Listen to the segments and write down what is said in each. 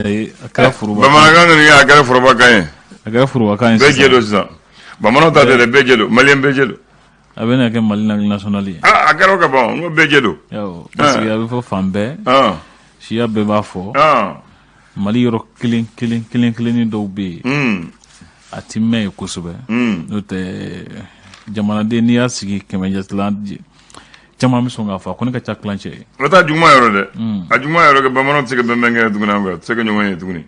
A kɛra foroba bamanankan kɔni a kɛra forobakan ye. A kɛra forobakan ye. Bɛɛ jɛ don sisan, bamananw ta tɛ dɛ, bɛɛ jɛ don, maliyɛn bɛɛ jɛ don. A bɛna kɛ Mali langue nationale ye. Ah, a kɛra o ka ban, n ko bɛɛ jɛ don. Awɔ, parce que a bɛ fɔ fan bɛɛ, siya bɛɛ b'a fɔ. Mali yɔrɔ kelen kelen kelen kelennin dɔw bɛ yen, a ti mɛn yen kosɛbɛ. N'o tɛ, jamanaden, n'i y'a sigi 100 jate la, caman bɛ sɔn k'a fɔ a kɔni ka ca tilancɛ ye. O t'a juguman yɔrɔ dɛ, a juguman yɔrɔ kɛ bamananw tɛ se ka bɛnbɛn kɛ tuguni, an fɛ tɛ se ka ɲɔgɔn ye tuguni.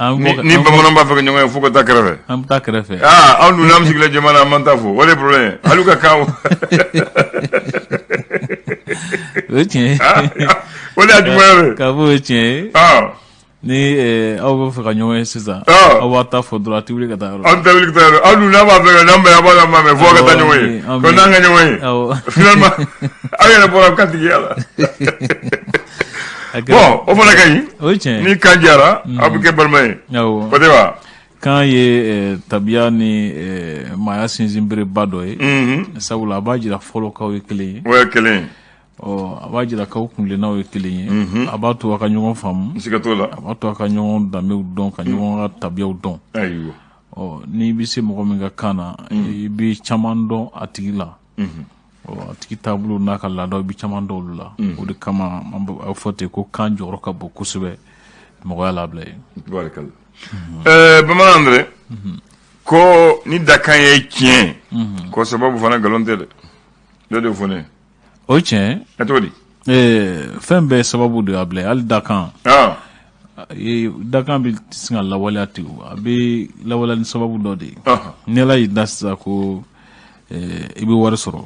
Ni bamananw b'a fɛ ka ɲɔgɔn ye, fo ka taa kɛrɛfɛ. An bɛ taa kɛrɛfɛ. Aa, anw dun, n'an sigilen jama na, an m'an ta fɔ, o de ye problème ye, hali u ka kan. O ye tiɲɛ ye. O de y'a juguman yɔrɔ ye. K'a fɔ o ye tiɲɛ ye. Ni aw bɛ fɛ ka ɲɔgɔn ye sisan, aw b'a ta fɔ dɔrɔn, a tɛ wuli ka taa yɔrɔ. An tɛ wuli ka taa yɔrɔ. Aw dun, n'a b'a fɛ ka n'an bɛn, a b'a la mɛn fo ka taa ɲɔgɔn ye, ko n'an ka ɲɔgɔn ye, finalement aw yɛrɛ bɔra kantigiya la. Bon, o fana ka ɲi. O ye tiɲɛ ye. Ni kan diyara, aw bɛ kɛ balima ye. O tɛ wa? Kan ye tabiya ni maaya sinsinbereba dɔ ye, sabula a b'a jira fɔlɔ k'aw ye kelen ye. O ye kelen ye. Ɔ, a b'a jira k'aw kuntilennaw ye kelen ye. A b'a to aw ka ɲɔgɔn faamu. Siga t'o la. A b'a to aw ka ɲɔgɔn danbew dɔn, ka ɲɔgɔn ka tabiyaw dɔn. Ɔ, n'i bɛ se mɔgɔ min ka kan na, i bɛ caman dɔn a tigi la. Ɔ, a tigi taabolo n'a ka laadaw, i bɛ caman dɔn olu la. O de kama an b'a fɔ ten ko kan jɔyɔrɔ ka bon kosɛbɛ mɔgɔya la, Abulayi. Tubaarikala. Bamanan dɛ, ko ni dakan ye tiɲɛ, ko sababu fana nkalon tɛ dɛ. Dɔ de fɔ ne ye. O ye tiɲɛ. A cogo di? Fɛn bɛɛ sababu de y'a bila, hali dakan. Dakan bɛ sin ka lawaleya ten, a bɛ lawaleya ni sababu dɔ de ye. Ni Ala y'i da sisan ko i bɛ wari sɔrɔ,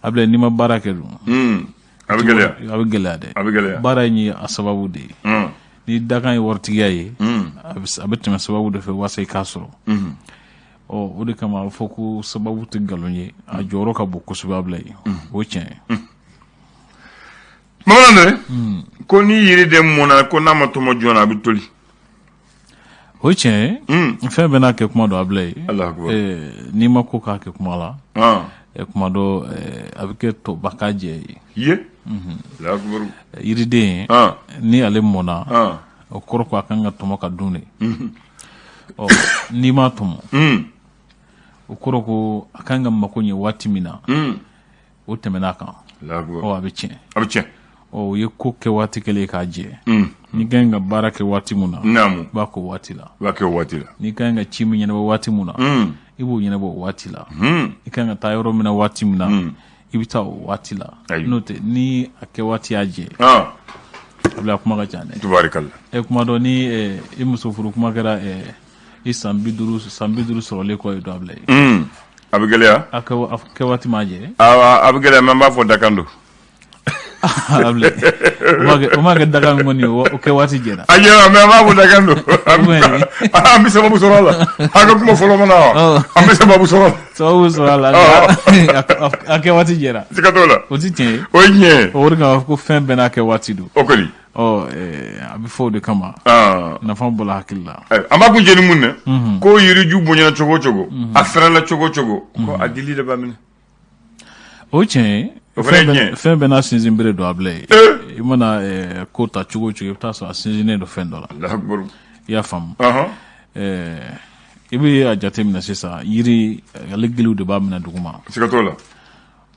a bila, n'i ma baara kɛ dun? A bɛ gɛlɛya. A bɛ gɛlɛya dɛ. A bɛ gɛlɛya. Baara in ye a sababu de ye. Ni dakan ye waritigiya ye, a bɛ tɛmɛ sababu de fɛ walasa i k'a sɔrɔ. Ɔ, o de kama a bɛ fɔ ko sababu tɛ nkalon ye, a jɔyɔrɔ ka bon kosɛbɛ, a bila yen, o ye tiɲɛ ye. Bamanan dɛ, ko ni yiriden mɔnna, ko n'a ma tɔmɔ joona, a bɛ toli. O ye tiɲɛ ye. Fɛn bɛɛ n'a kɛ kuma don, a bila yen. N'i ma ko k'a kɛ kuma la, kuma dɔ a bɛ kɛ toba ka jɛ ye. Ye. Yiriden, ni ale mɔnna, o kɔrɔ ko a kan ka tɔmɔ ka dun de. Ɔ, n'i ma tɔmɔ, o kɔrɔ ko a kan ka mako ɲɛ waati min na, o tɛmɛna a kan. Ɔ, a bɛ tiɲɛ. A bɛ tiɲɛ. Ɔ, o ye ko kɛ waati kɛlen k'a jɛ. N'i ka ɲi ka baara kɛ waati min na, i b'a k'o waati la. I b'a kɛ o waati la. N'i ka ɲi ka ci min ɲɛnabɔ waati min na, i b'o ɲɛnabɔ o waati la. I ka ɲi ka taa yɔrɔ min na waati min na, i bɛ taa o waati la. N'o tɛ, ni a kɛ waati y'a jɛ, a bila, kuma ka ca dɛ. Tubaarikala. Ɛ, kuma dɔ, ni i muso furu kuma kɛra i san 50, san 50 sɔrɔlen kɔ ye, dɔ a bila yen. A bɛ gɛlɛya. A kɛ waati m'a jɛ. A bɛ gɛlɛya, mais an b'a fɔ dakan don. O ma kɛ dakan min kɔni, o kɛ waati jɛra. A jɛra, mais an b'a fɔ dakan don. An bɛ sababu sɔrɔ a la. An ka kuma fɔlɔ mana wa, an bɛ sababu sɔrɔ a la. Sababu sɔrɔ a la, a kɛ waati jɛra. Siga t'o la. O tɛ tiɲɛ ye. O ye tiɲɛ ye. O de kama ko fɛn bɛɛ n'a kɛ waati don. O kɔni. Ɔ, a bɛ fɔ o de kama. Nafa bɔra hakili la. An b'a kun jeni mun na? Ko yiriju bonyana cogo o cogo, a fɛrɛla cogo o cogo, ko a dili de b'a minɛ. O tiɲɛ ye. Fɛn bɛɛ n'a sinsinbere don, a bila yen. I mana ko ta cogo o cogo, i bɛ taa sɔrɔ a sinsinnen don fɛn dɔ la. I y'a faamu? I bɛ a jate minɛ sisan, yiri, ale giliw de b'a minɛ duguma. Siga t'o la.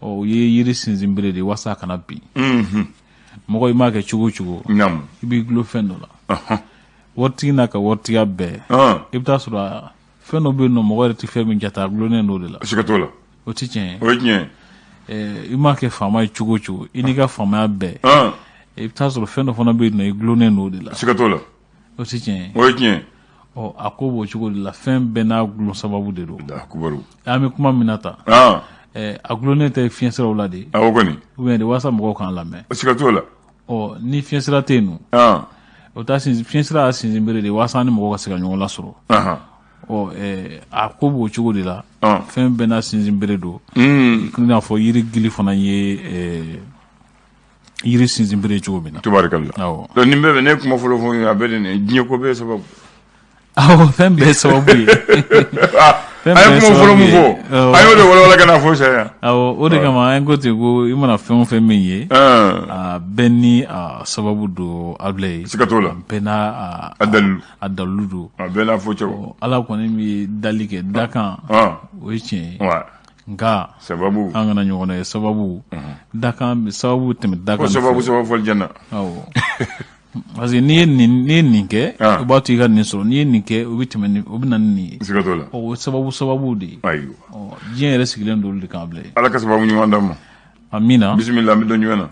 Ɔ, o ye yiri sinsinbere de ye walasa a kana bin. Mɔgɔ, i m'a kɛ cogo o cogo, i b'i dulon fɛn dɔ la. Waritigi n'a ka waritigiya bɛɛ, i bɛ taa sɔrɔ fɛn dɔ bɛ yen nɔ, mɔgɔ yɛrɛ tɛ fɛn min jate, a dulonnen don o de la. Siga t'o la. O tɛ tiɲɛ ye. O ye tiɲɛ ye. I m'a kɛ faama ye cogo o cogo, i n'i ka faamaya bɛɛ, i bɛ taa sɔrɔ fɛn dɔ fana bɛ yen nɔ, i dulonnen don o de la. Siga t'o la. O tɛ tiɲɛ ye. O ye tiɲɛ ye. Ɔ, a ko b'o cogo de la, fɛn bɛɛ n'a gulon sababu de don. An bɛ kuma min na tan, a gulonnen tɛ fiɲɛsiraw la de? Awɔ kɔni. Ou bien de walasa mɔgɔw k'an lamɛn. Siga t'o la. Ɔ, ni fiɲɛsira tɛ yen nɔ, o taa fiɲɛsira y'a sinsinbere de ye walasa an ni mɔgɔw ka se ka ɲɔgɔn lasɔrɔ. Ɔ, a ko b'o cogo de la, fɛn bɛɛ n'a sinsinbere don. I n'a fɔ yiri gili fana ye yiri sinsinbere ye cogo min na. Tubaarikala. Awɔ. Donc nin bɛɛ bɛ ne kuma fɔlɔ fɔ, a bɛɛ de nin diɲɛ ko bɛɛ sababu. Awɔ, fɛn bɛɛ sababu ye. A ye kuma fɔlɔ min fɔ, a y'o de walawala ka na fɔ sisan. Awɔ, o de kama an ko ten ko i mana fɛn o fɛn min ye, a bɛɛ ni a sababu don, Abilaye. Siga t'o la. Bɛɛ n'a a dalilu. A dalilu don. A bɛɛ n'a fɔ cogo. Ala kɔni bɛ dali kɛ dakan, o ye tiɲɛ ye. Nka sababu, an kana ɲɔgɔn ye sababu dakan, sababu tɛmɛ dakan. Ko sababu, sababu fɔli janna. Awɔ, parce que n'i ye nin kɛ, o b'a to i ka nin sɔrɔ. N'i ye nin kɛ, o bɛ tɛmɛ ni o bɛ na ni nin ye. Siga t'o la. O sababu sababu de ye. Ayiwa. Diɲɛ yɛrɛ sigilen don olu de kan, Abilaye. Ala ka sababu ɲuman d'an ma. Amina. Bisimila, an bɛ don jumɛn na?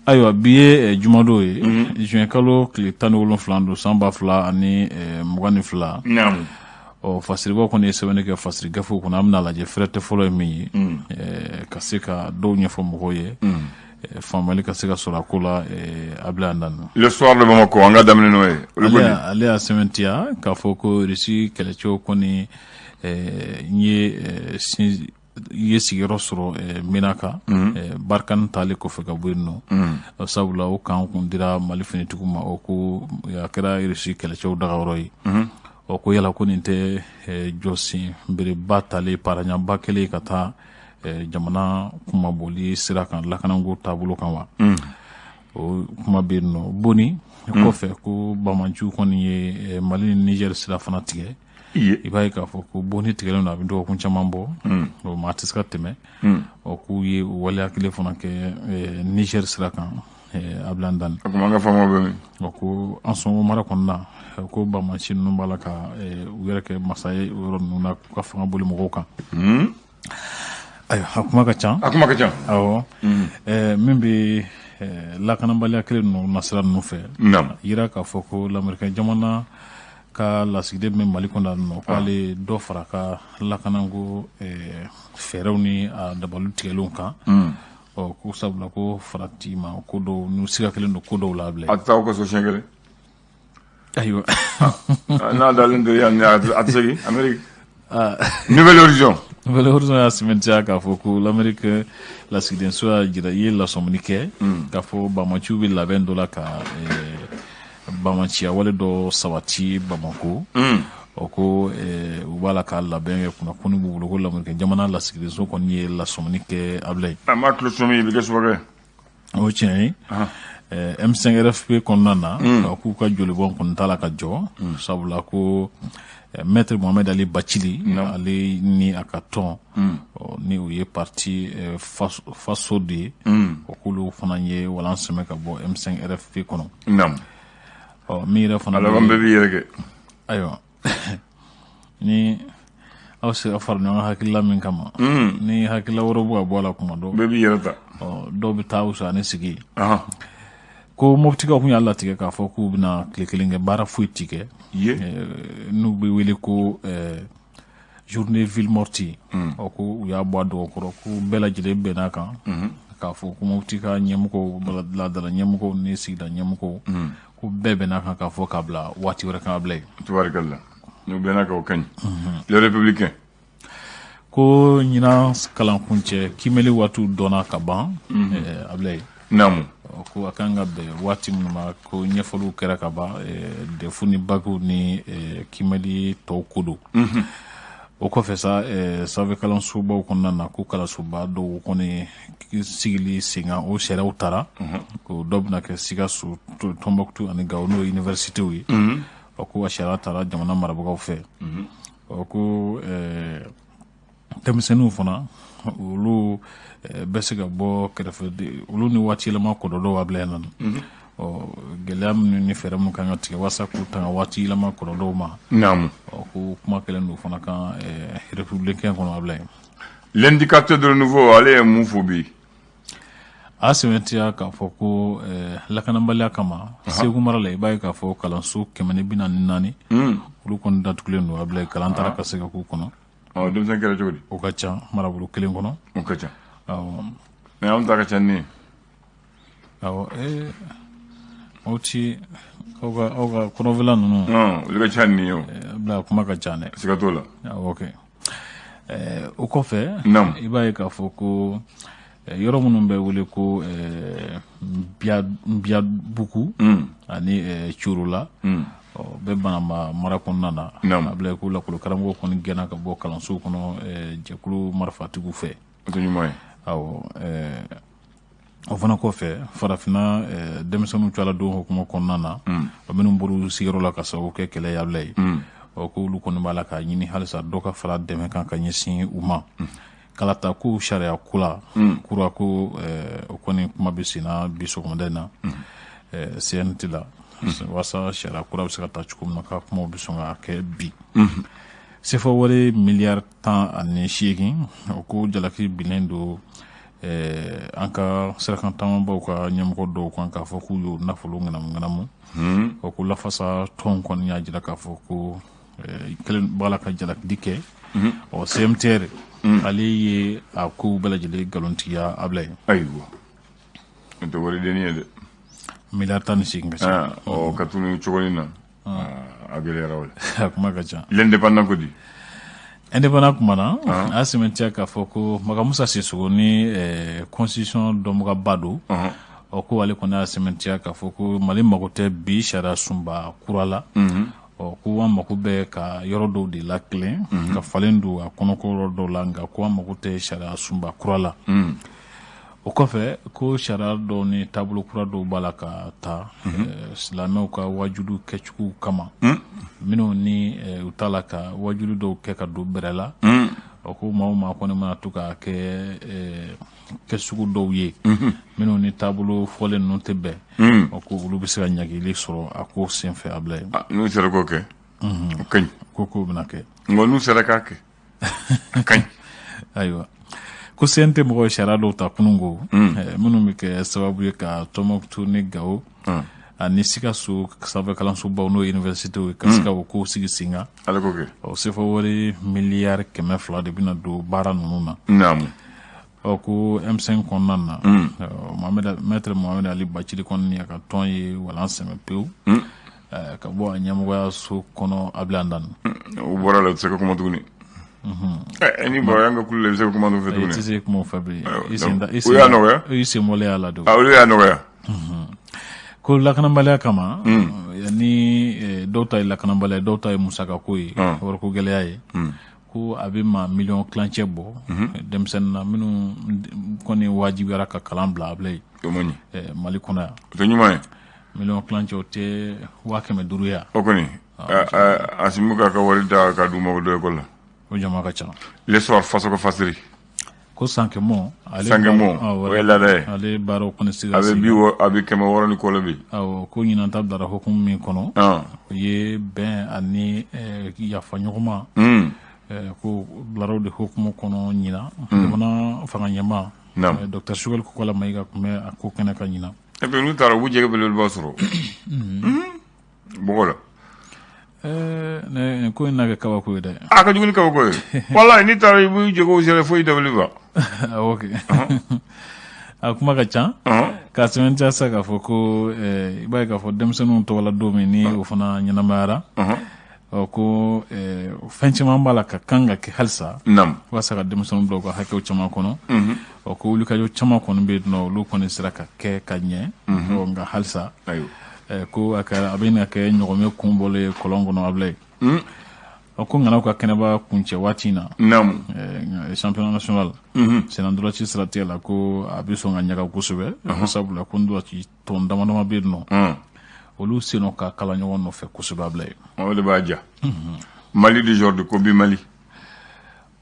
Ayiwa, bi ye jumadon ye, juin kalo tile 17 don, san 2022. Ɔ, fasiribaw kɔni ye sɛbɛnni kɛ fasiri gafew kɔnɔ. An bɛna lajɛ fɛrɛ tɛ fɔlɔ ye min ye, ka se ka dɔw ɲɛfɔ mɔgɔw ye, faamuyali ka se ka sɔrɔ a ko la. Abilaye Andani. Le Soir de Bamako, an ka daminɛ n'o ye. Olu ko di? Ale y'a sɛmɛntiya k'a fɔ ko Russie kɛlɛcɛw kɔni n ye sin i ye sigiyɔrɔ sɔrɔ Menaka, Barkhane taalen kɔfɛ ka bɔ yen nɔ, sabula o kan kun dira Mali finitigiw ma. O ko a kɛra Russie kɛlɛcɛw dagayɔrɔ ye. Ɔ, ko yala ko nin tɛ jɔsen bereba talen paraɲaba kelen ka taa jamana kunmabɔli sira kan lakanako taabolo kan wa? O kuma bɛ yen nɔ. Boni kɔfɛ, ko bamanciw kɔni ye Mali ni Niger sira fana tigɛ. I b'a ye k'a fɔ ko bonni tigɛlen don, a bɛ dɔgɔkun caman bɔ, o maa tɛ se ka tɛmɛ. Ɔ, k'u ye o waleya kelen fana kɛ Niger sira kan, Abilaye Andani. O tuma an ka faamaw bɛ min? Ɔ, ko Ansongo mara kɔnɔna, ko banbaanci ninnu b'a la ka u yɛrɛ kɛ masa ye o yɔrɔ ninnu na, k'u ka fanga boli mɔgɔw kan. Ayiwa, a kuma ka ca. A kuma ka ca. Awɔ, min bɛ lakanabaliya kelen ninnu nasira ninnu fɛ, yira k'a fɔ ko lamɛrikɛn jamana ka lasigiden bɛ Mali kɔnɔ yan nɔ, k'ale dɔ fara ka lakanako fɛɛrɛw ni a dabali tigɛlenw kan. Ɔ, ko sabula ko farati ma ko dɔw n'u siga kelen don ko dɔw la, Abilaye. A tɛ taa aw ka so siɲɛ kelen? Ayiwa. N'a dalen to yan, a tɛ segin Amérique. Nouvel Horizon. Nouvel Horizon y'a sɛmɛntiya k'a fɔ ko l'Amérique lasigidenso y'a jira, i ye lasɔmini kɛ k'a fɔ bamaciw bɛ labɛn dɔ la ka bamaciya wale dɔ sabati Bamako. Ɔ, ko u b'a la ka labɛn kɛ, kunnafoni b'u bolo ko l'Amérique jamana lasigidenso kɔni ye lasɔmini kɛ, Abilaye. A ma tulo sɔmi, i bɛ kɛ subaka ye. O tiɲɛ ye. M5 RFP kɔnɔna na, k'u ka jolibɔn kɔni t'a la ka jɔ, sabula ko maître Mohamed Ali Bathily, ale ni a ka tɔn ni o ye parti Faso de ye, o k'olu fana ye walan sɛmɛ ka bɔ M5 RFP kɔnɔ. Ɔ, min yɛrɛ fana A laban bɛɛ b'i yɛrɛ kɛ. Ayiwa, ni aw sera fara ɲɔgɔn hakilila min kama, ni hakilila wɛrɛ bɛ ka bɔ a la kuma dɔ, Bɛɛ b'i yɛrɛ ta. Ɔ, dɔw bɛ taa wusa ni sigi. Ko Moptikaw kun y'a latigɛ k'a fɔ k'u bɛna tile kelen kɛ, baara foyi ti kɛ, n'u bɛ wele ko journée ville morte. Ɔ, ko u y'a bɔ a dɔgɔkɔrɔ, ko bɛɛ lajɛlen bɛnn'a kan k'a fɔ ko Mopti ka ɲɛmɔgɔw, laadala ɲɛmɔgɔw ni sigida ɲɛmɔgɔw, ko bɛɛ bɛnn'a kan k'a fɔ k'a bila waati wɛrɛ kan, bila yen. Tubarikalla, n'u bɛnna kan, o ka ɲi. Le Républicain. Ko ɲinan kalankuncɛ kimɛli waatiw dɔnna ka ban, Abilaye. Ko a kan ka bɛn waati minnu ma, ko ɲɛfɔliw kɛra ka ban, DEF ni bakiw ni kimɛli tɔw ko don. O kɔfɛ sa, sanfɛ kalansobaw kɔnɔna na, ko kalansoba dɔw kɔni sigili sen kan, o sariyaw tara ko dɔ bɛna kɛ Sikaso, Tɔnbɔkutu ani Gawo, n'o ye universitéw ye. Ɔ, ko a sariya tara jamana marabagaw fɛ. Ɔ, ko denmisɛnninw fana, olu bɛ se ka bɔ kɛrɛfɛ, olu ni waati yɛlɛma kɔlɔlɔw, a bila yan nɔ. Ɔ, gɛlɛya minnu ni fɛɛrɛ minnu kan ka tigɛ walasa k'u tanga waati yɛlɛma kɔlɔlɔw ma. Ɔ, ko kuma kɛlen don fana kan Républicain kɔnɔ, a bila yen. L'indicateur de Renouveau, ale ye mun fɔ bi? A sɛmɛntiya k'a fɔ ko lakanabaliya kama, Segu mara la, i b'a ye k'a fɔ kalanso 144, olu kɔni datugulen don, a bila yen, kalan taara ka se ka k'u kɔnɔ. Ɔ, denmisɛn kɛra cogo di? O ka ca marabolo kelen kɔnɔ. O ka ca. Awɔ. Mais anw ta ka ca ni ye. Awɔ, aw ti aw ka kɔnɔfɛla ninnu. Olu ka ca ni ye o. Bila kuma ka ca dɛ. Siga t'o la. Awɔ, ok, o kɔfɛ, i b'a ye k'a fɔ ko Yɔrɔ minnu bɛ wele ko Nbiyabugu ani Corola, bɛ Banamba mara kɔnɔna na. Ablaye, ko lakɔli karamɔgɔ kɔni gɛnna ka bɔ kalanso kɔnɔ jɛkulu marifatigiw fɛ. Awɔ, o fana kɔfɛ, farafinna denmisɛnninw cɛla don hukumu kɔnɔna na, o minnu bɔr'u sigiyɔrɔ la ka sababu kɛ kɛlɛ ye, Ablaye, ɔ ko olu kɔni b'a la k'a ɲini halisa dɔ ka fara dɛmɛ kan ka ɲɛsin u ma. Kalata ko sariya kura kura ko o kɔni kuma bɛ sen na bi sɔgɔmada in na CNT la, walasa sariya kura bɛ se ka ta cogo min na, k'a kumaw bɛ sɔn ka kɛ bi. Sefa wari miliyari 18, o ko jalaki binnen don an ka sirakan taamabaw ka ɲɛmɔgɔ dɔw kan, k'a fɔ k'u y'o nafolo ŋanamu ŋanamu. O ko lafasa tɔn kɔni y'a jira k'a fɔ ko kelen b'a la ka jalakili kɛ. Ɔ, CMTR ale ye a kow bɛɛ lajɛlen nkalontigiya, Ablaye. Ayiwa, o tɛ waridenni ye dɛ. Miliyari 18 ka ca. Ɔ, ka tunu cogonin na, a gɛlɛyara o la. A kuma ka ca. L'Indépendant ko di? Indépendant kumana, a y'a sɛmɛntiya k'a fɔ ko Makan Musa Sisoko ni constitution dɔnbagaba don. Ɔ, ko ale kɔni y'a sɛmɛntiya k'a fɔ ko Mali mago tɛ bi sariya sunba kura la. Ɔ, ko an mako bɛ ka yɔrɔ dɔw de latilen ka falen don a kɔnɔko yɔrɔ dɔw la, nka ko an mako tɛ sariya sunba kura la. O kɔfɛ, ko sariya dɔw ni taabolo kura dɔw b'a la ka ta silamɛw ka wajudu kɛcogo kama, minnu ni u t'a la ka wajudu dɔw kɛ ka don bɛrɛ la. Ɔ, ko maa o maa kɔni mana to k'a kɛ kɛ sugu dɔw ye minnu ni taabolo fɔlen ninnu tɛ bɛn, ɔ, ko olu bɛ se ka ɲagili sɔrɔ a ko senfɛ, Ablaye. N'u sera k'o kɛ, o ka ɲi. Ko bɛna kɛ. Nka n'u sera k'a kɛ, a ka ɲi. Ayiwa, ko CNT mɔgɔw ye sariya dɔw ta kununko minnu bɛ kɛ sababu ye ka Tɔnbɔkutu ni Gawo ani Sikaso sanfɛ kalansobaw, n'o ye université ye, ka se ka o kow sigi sen kan. Ala k'o kɛ. Ɔ, sefa wari miliyari 200 de bɛna don baara ninnu na. Ɔ, ko M5 kɔnɔna na, Mohamed, maître Mohamed Ali Bacili kɔni a ka tɔn ye walan sɛmɛ pewu ka bɔ a ɲɛmɔgɔya so kɔnɔ, Ablaye Dan. U bɔra la, u tɛ se ka kuma tuguni. Ni bɔra an ka kulu la, i bɛ se ka kuma fɛ I tuguni? tɛ se kuma o fɛ bilen. I sen da i U sen y'a nɔgɔya. I sen bɔlen a la don. Olu y'a nɔgɔya. Ko lakanabaliya kama ni dɔw ta ye lakanabaliya, dɔw ta ye musakako ye, wariko gɛlɛya ye, ko a bɛ maa miliyɔn 1.5 bɔ denmisɛnnin na minnu kɔni wajibiyara ka kalan bila, Ablaye. O man ɲi. Mali kɔnɔ yan. O tɛ ɲuman ye. Miliyɔn 1.5, o tɛ 500,000 ye? O kɔni, Asimu k'a ka wari da ka d'u ma o don ekɔli la. O jama ka ca. L'Essor Fasoko Fasiri. Ko Sankɛmɔ ale. Sankɛmɔ, o ye laada ye. Ale baaraw kɔni sigira A bɛ sen bi kan. A bɛ 600 ni kɔ la bi. Awɔ, ko ɲinan ta bilara hukumu min kɔnɔ, o ye bɛn ani yafa ɲɔgɔnma. Ko bilara o de hukumu kɔnɔ ɲinan. Jamana fanga ɲɛmaa Docteur Choguel Kokalla Maïga tun bɛ a ko kɛnɛ kan ɲinan. Et puis n'u taara, u b'u jɛgɛ belebeleba sɔrɔ bɔgɔ la. Ne ko in n'a kɛ kabako ye dɛ. A ka jugu ni kabako ye, walahi. N'i taara, i b'u jɛgɛw sɛrɛ fo i dabali ban. Awɔ kɛ, a kuma ka ca. K'a sɛmɛntiya sisan k'a fɔ ko i b'a ye k'a fɔ denmisɛnninw tɔgɔla don min ni o fana ɲɛnamayara. Ɔ, ko fɛn caman b'a la ka kan ka kɛ halisa walasa ka denmisɛnninw bila u ka hakɛw caman kɔnɔ. Ɔ, ko wulikajɔ caman kɔni bɛ yen nɔ, olu kɔni sera ka kɛ ka ɲɛ. Ɔ, nka halisa ko a kɛra, a bɛ na kɛ ɲɔgɔmɛ kun bɔlen ye kɔlɔn kɔnɔ, Ablaye. Ɔ, ko ŋanaw ka kɛnɛba kuncɛ waati in na, championnat national senna ntolanci siratigɛ la, ko a bɛ sɔn ka ɲaga kosɛbɛ, sabula ko ntolanci tɔn dama dama bɛ yen nɔ, olu sennɔ ka kala ɲɔgɔn nɔfɛ kosɛbɛ, Ablaye. O de b'a ja. Mali d'aujourd'hui ko bi Mali.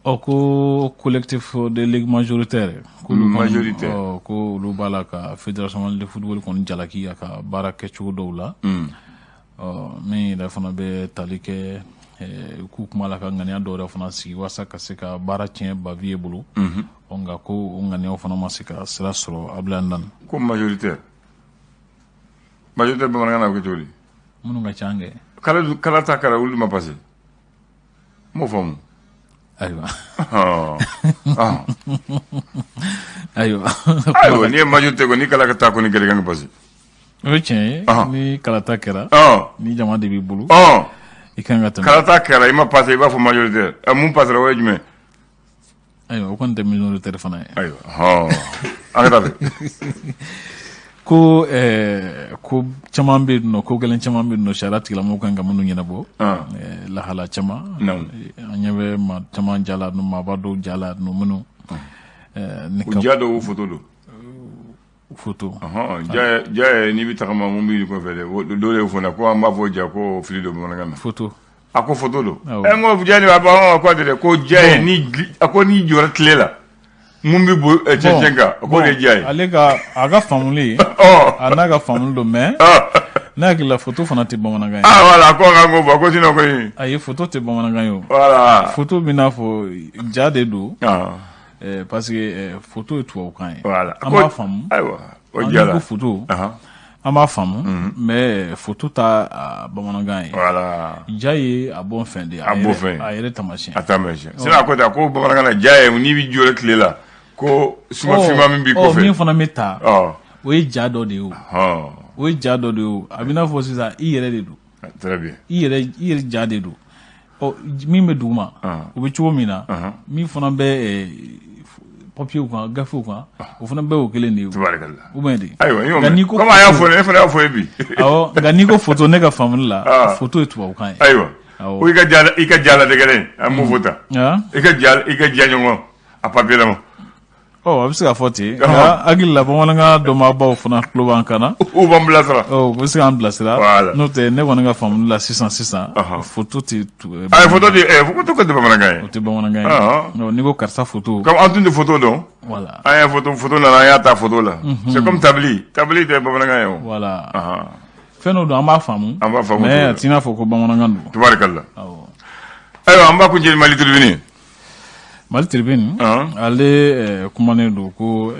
Ɔ, ko collectif de ligue majoritaire k'olu kɔni- Majoritaire. Ɔ, ko olu b'a la ka Fédération malienne de football kɔni jalaki a ka baara kɛcogo dɔw la. Ɔ, min yɛrɛ fana bɛ tali kɛ k'u kuma la ka ŋaniya dɔw yɛrɛ fana sigi walasa ka se ka baara tiɲɛ Bavieux bolo. Ɔ, nka ko o ŋaniyaw fana ma se ka sira sɔrɔ, Ablaye Dan. Ko majoritaire, majoritaire bamanankan na, a bɛ kɛ cogo di? Minnu ka ca kɛ. Kala kala ta kɛra, olu ma passé, n m'o faamu. Ayiwa. Ah. Ayiwa. Ayiwa, n'i ye majorité ko ni kala ka taa ko ni kɛlɛ kan ka passé. O ye tiɲɛ ye. Ni kalata kɛra, ni jama de b'i bolo, i kan ka tɛmɛ. Kalata kɛra, i ma passé, i b'a fɔ majoritaire. Mun passera, o ye jumɛn? Ayiwa, o kɔni tɛ minoritaire fana ye. Ayiwa, hɔn, an ka taa fɛ. Ko ko caman bɛ yen nɔ, ko gɛlɛn caman bɛ yen nɔ, sariya tigilamɔgɔw kan ka minnu ɲɛnabɔ. Lahala caman, an ɲɛ bɛ maa caman ja la, maaba dɔw ja la minnu ni ja dɔw foto don. Foto. Ja ja, n'i bɛ tagama, mun b'i kɔfɛ dɛ? Dɔw de fɔ ko an b'a fɔ ja ko fili don bamanankan na. Foto. A ko foto don. Ɛ, n ko ja ni a b'a ko dɛ, ko ja ye ni a ko n'i jɔra tile la, mun bɛ bɔ cɛncɛn kan, o de ye ja ye. Ale ka a ka faamuli, a n'a ka faamuli don, mais ne hakili la, foto fana tɛ bamanankan ye. Ah voilà, ko an ko bon, ko sinon ko Ayi, foto tɛ bamanankan ye o. Voilà. Foto bɛ n'a fɔ ja de don. Parce que foto ye tubabukan ye. Voilà. An b'a faamu. Ayiwa, o ja la. Ko foto, an b'a faamu, mais foto t'a bamanankan ye. Voilà. Ja ye a bɔ fɛn de ye. A bɔ fɛn. A yɛrɛ taamasiyɛn. A taamasiyɛn. Sinon a ko ten, a ko bamanankan na, ja ye n'i bɛ jɔ tile la, ko suma finman min b'i kɔfɛ. Min fana bɛ ta, o ye ja dɔ de ye o. O ye ja dɔ de ye o. A bɛ n'a fɔ sisan, i yɛrɛ de don. Très bien. I yɛrɛ ja de don. Ɔ, min bɛ duguma, o bɛ cogo min na, min fana bɛ papiyew kan, gafew kan, o fana bɛɛ y'o kelen de ye. Tabarikala. Ou bien de. Ayiwa, n y'o mɛn. Komi a y'a fɔ, ne fana y'a fɔ ye bi. Awɔ, nka n'i ko foto, ne ka faamuli la, foto ye tubabukan ye. Ayiwa. Ko i ka ja la dɛgɛrɛ, an b'o fɔ tan. I ka ja ɲɔgɔn a papier la ma. Ɔ, a bɛ se ka fɔ ten, nka hakili la, bamanankan dɔnbaabaw fana tulo b'an kan na. U b'an bilasira. Ɔ, u bɛ se k'an bilasira. Voilà. N'o tɛ, ne kɔni ka faamuli la sisan sisan, foto tɛ. Ayi, foto tɛ, foto ko tɛ bamanankan ye. O tɛ bamanankan ye. N'i ko karisa foto. Comme an tun tɛ foto dɔn. Voilà. An ye foto nana, an y'a ta foto la. C'est comme tabili. Tabili tɛ bamanankan ye o. Voilà. Fɛn dɔ don, an b'a faamu. An b'a faamu. Mais a t'i n'a fɔ ko bamanankan don. Tubaarikala. Ayiwa, an b'a kuncɛ Mali Tribune. Mali Tribune, ale kumanen don ko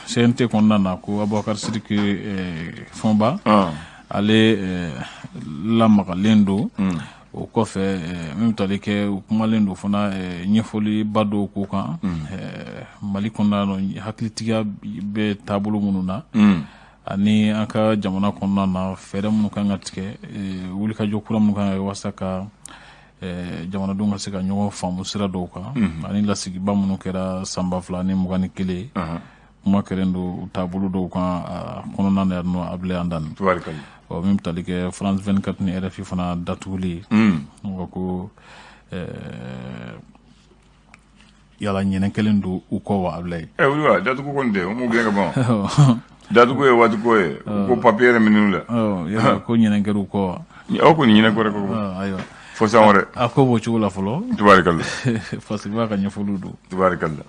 CNT kɔnɔna na, ko Abubakar Sidiki Fɔnba, ale lamagalen don. O kɔfɛ, min bɛ tali kɛ, u kumalen don fana ɲɛfɔliba dɔw ko kan Mali kɔnɔna na, hakilitigiya bɛ taabolo minnu na, ani an ka jamana kɔnɔna na, fɛɛrɛ minnu kan ka tigɛ, wulikajɔ kura minnu kan ka kɛ walasa ka jamanadenw ka se ka ɲɔgɔn faamu sira dɔw kan, ani lasigiba minnu kɛra san 2021, kuma kɛlen don taabolo dɔw kan a kɔnɔna na yan nɔ, Abulayi Andani. Ɔ, min bɛ tali kɛ France 24 ni RFI fana datuguli, ko yala ɲinɛ kɛlen don u kɔ wa, Abulayi? Ɛ, olu datugu kɔni tɛ, o m'u gɛn ka ban. Datugu ye waati ko ye, ko papier yɛrɛ minnu la. Yala ko ɲinɛ kɛra u kɔ wa? Aw kɔni ɲinɛ kɔrɔ ko. Ayiwa. Fo san wɛrɛ. A ko b'o cogo la fɔlɔ. Tubaarikala. Fasiba ka ɲɛfɔliw don. Tubaarikala.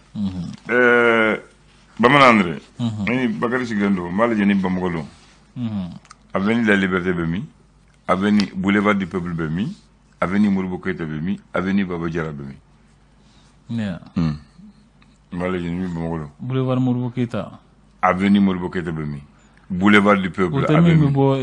Bamanan Andre, ni Bakari sigilen don, n b'a lajɛ ni Bamakɔ don. Avenue de la Liberté bɛ min? Avenue Boulevard du Peuple bɛ min? Avenue Modibo Keïta bɛ min? Avenue Baba Jara bɛ min? Ne. N b'a lajɛ ni Bamakɔ don. Boulevard Modibo Keïta. Avenue Modibo Keïta bɛ min? Boulevard du Peuple. O tɛ min bɛ bɔ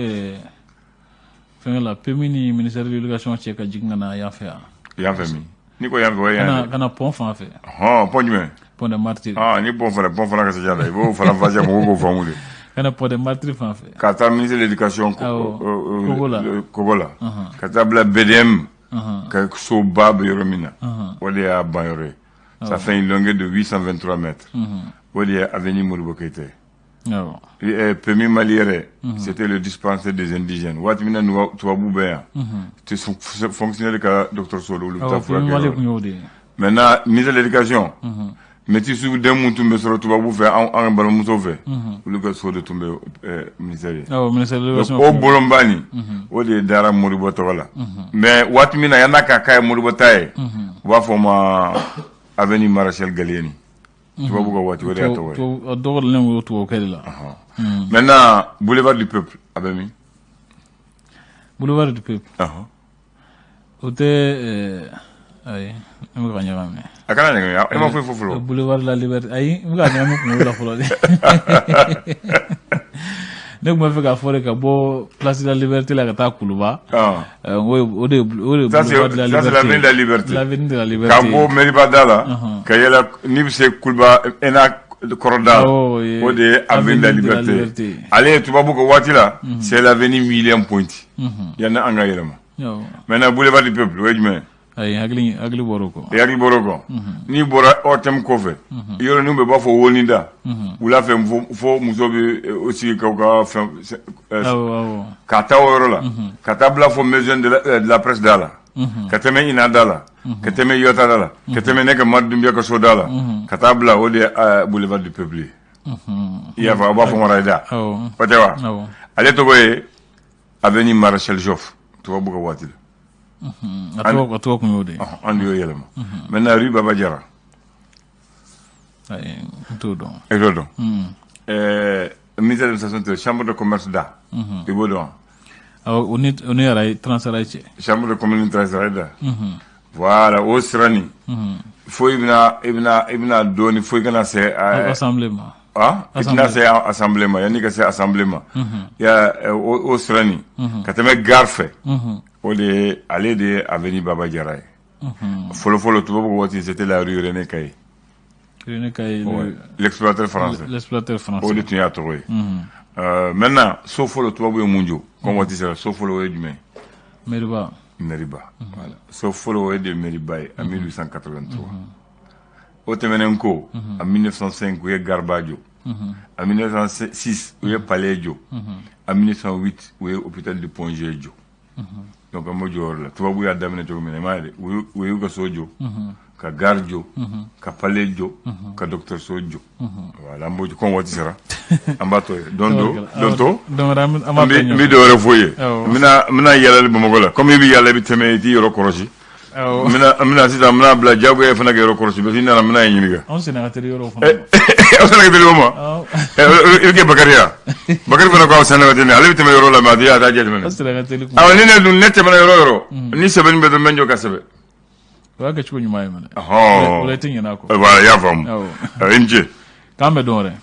fɛnkɛ la, PMU ni ministère de l'éducation cɛ, ka jigin ka na yan fɛ yan. Yan fɛ min? N'i ko yan fɛ, o ye yan fɛ. Ka na pont fan fɛ. Hɔn, pont jumɛn? Pont des Martyrs. Ah, ni pont fana, pont fana ka se la, i b'o fana fɔ mɔgɔw k'o faamu de. Ka na pont des Martyrs fan fɛ. Ka taa ministère de l'éducation. Kogo la. Kogo la. Ka taa bila BDM. Ka soba bɛ yɔrɔ min na. O de y'a ban yɔrɔ ye. Ça fait une longueur de 823 mètres. O de ye avenue Modibo Keïta ye. PMU Mali yɛrɛ, c'était le dispensaire des indigènes. Waati min na tubabu bɛ yan, fonctionnaire ka dɔgɔtɔrɔso la, olu bɛ taa furakɛ. Mali tun y'o de ye. Maintenant, ministère de l'éducation, métis den mun tun bɛ sɔrɔ tubabu fɛ, an ka balimamuso fɛ, olu ka so de tun bɛ ministère ye. Awɔ, ministère de l'éducation. O bolonba nin, o de dara Modibo tɔgɔ la. Mais waati min na yan'a ka k'a ye Modibo ta ye, u b'a fɔ o ma avenue Maréchal Gallieni. Tubabu ka waati, o de y'a tɔgɔ ye. A dɔgɔlen o tubabukɛ de la. Maintenant, boulevard du Peuple a bɛ min? Boulevard du Peuple. O tɛ, ayi, n bɛ ka ɲagami. A kana ɲagami, e ma foyi fɔ fɔlɔ. Boulevard de la Liberté, ayi, n bɛ ka ɲagami kunkolo la fɔlɔ de. Ne tun bɛ fɛ k'a fɔ de ka bɔ place de la Liberté la ka taa Kuluba. O de boulevard de la Liberté. Ça c'est l'avenue de la Liberté. L'avenue de la Liberté. Ka bɔ Meriba da la, ka yɛlɛ n'i bɛ se Kuluba ENA kɔrɔ da la, o de ye avenue de la Liberté. Ale ye tubabu ka waati la, c'est l'avenue William Ponty. Yanni an ka yɛlɛma. Maintenant, boulevard du Peuple, o ye jumɛn ye? Ayi, hakili bɔra o kɔ. I hakili bɔra o kɔ. N'i bɔra ORTM kɔfɛ, yɔrɔ ninnu bɛɛ b'a fɔ Wonida wula fɛ, fo muso bɛ o sigi k'u ka fɛn ka taa o yɔrɔ la, ka taa bila fo Maison de la Presse da la, ka tɛmɛ INA da la, ka tɛmɛ Yota da la, ka tɛmɛ ne ka Madu Dunbiya ka so da la, ka taa bila o de ye Boulevard du Peuple ye. I y'a fɔ, a b'a fɔ Marayida, o tɛ wa? Ale tɔgɔ ye avenue Maréchal Joffre tubabu ka waati la. A tɔgɔ tun y'o de ye. An de y'o yɛlɛma. Maintenant, rue Baba Jara. Ayi, n t'o dɔn. E t'o dɔn? Ministère de l'administration, chambre de commerce da, i b'o dɔn? Awɔ, o ni araye Transarail cɛ. Chambre de commerce ni Transarail da, voilà. O sira nin, fo i bɛna dɔɔni fo i kana se assemblée ma. Ah, i tɛna se assemblée ma. Yanni ka se assemblée ma, ya o sira nin ka tɛmɛ gare fɛ, o de ye, ale de ye avenue Baba Jara ye. Fɔlɔ fɔlɔ, tubabu ka waati, c'était la rue René Caillié. René Caillié. L'explorateur français. L'explorateur français. O de tun y'a tɔgɔ ye. Maintenant, so fɔlɔ, tubabu ye mun jɔ comme waati sera? So fɔlɔ, o ye jumɛn ye? Meriba. Meriba, voilà. So fɔlɔ, o ye de Meriba ye en 1883. O tɛmɛnen ko, en 1905, u ye Garba jɔ. En 1906, u ye palais jɔ. En 1908, u ye hôpital du Point G jɔ. Donc an b'o jɔyɔrɔ la. Tubabu y'a daminɛ cogo min na, i m'a ye dɛ, u y'u ka so jɔ, ka gare jɔ, ka palais jɔ, ka dɔgɔtɔrɔso jɔ. Voilà, an b'o comme waati sera, an b'a to yen. Don do don to n bɛ dɔ wɛrɛ f'u ye. N bɛna yɛlɛli Bamakɔ la. Comme i bɛ yɛlɛ, i bɛ tɛmɛ, i t'i yɔrɔ kɔlɔsi. N bɛna sisan, n bɛna bila diyagoya fana ka yɔrɔ kɔlɔsi, parce que i nana, n bɛna ɲininka. Anw senna ka teli yɔrɔ fana. Aw senna ka teli o ma? I bɛ kɛ Bakari ya. Bakari fana ko aw senna ka teli, ale bɛ tɛmɛ yɔrɔ la, mais a tɛ a t'a jateminɛ. Aw senna ka teli. Awɔ, ni ne dun, ne tɛmɛna yɔrɔ o yɔrɔ, ni sɛbɛnni bɛ dɔn, n bɛ n jɔ ka sɛbɛn. O y'a kɛ cogo ɲuman ye minɛ. O la, i tɛ ɲinɛ a kɔ. Voilà, i y'a faamu. I ni ce. K'an bɛn don wɛrɛ.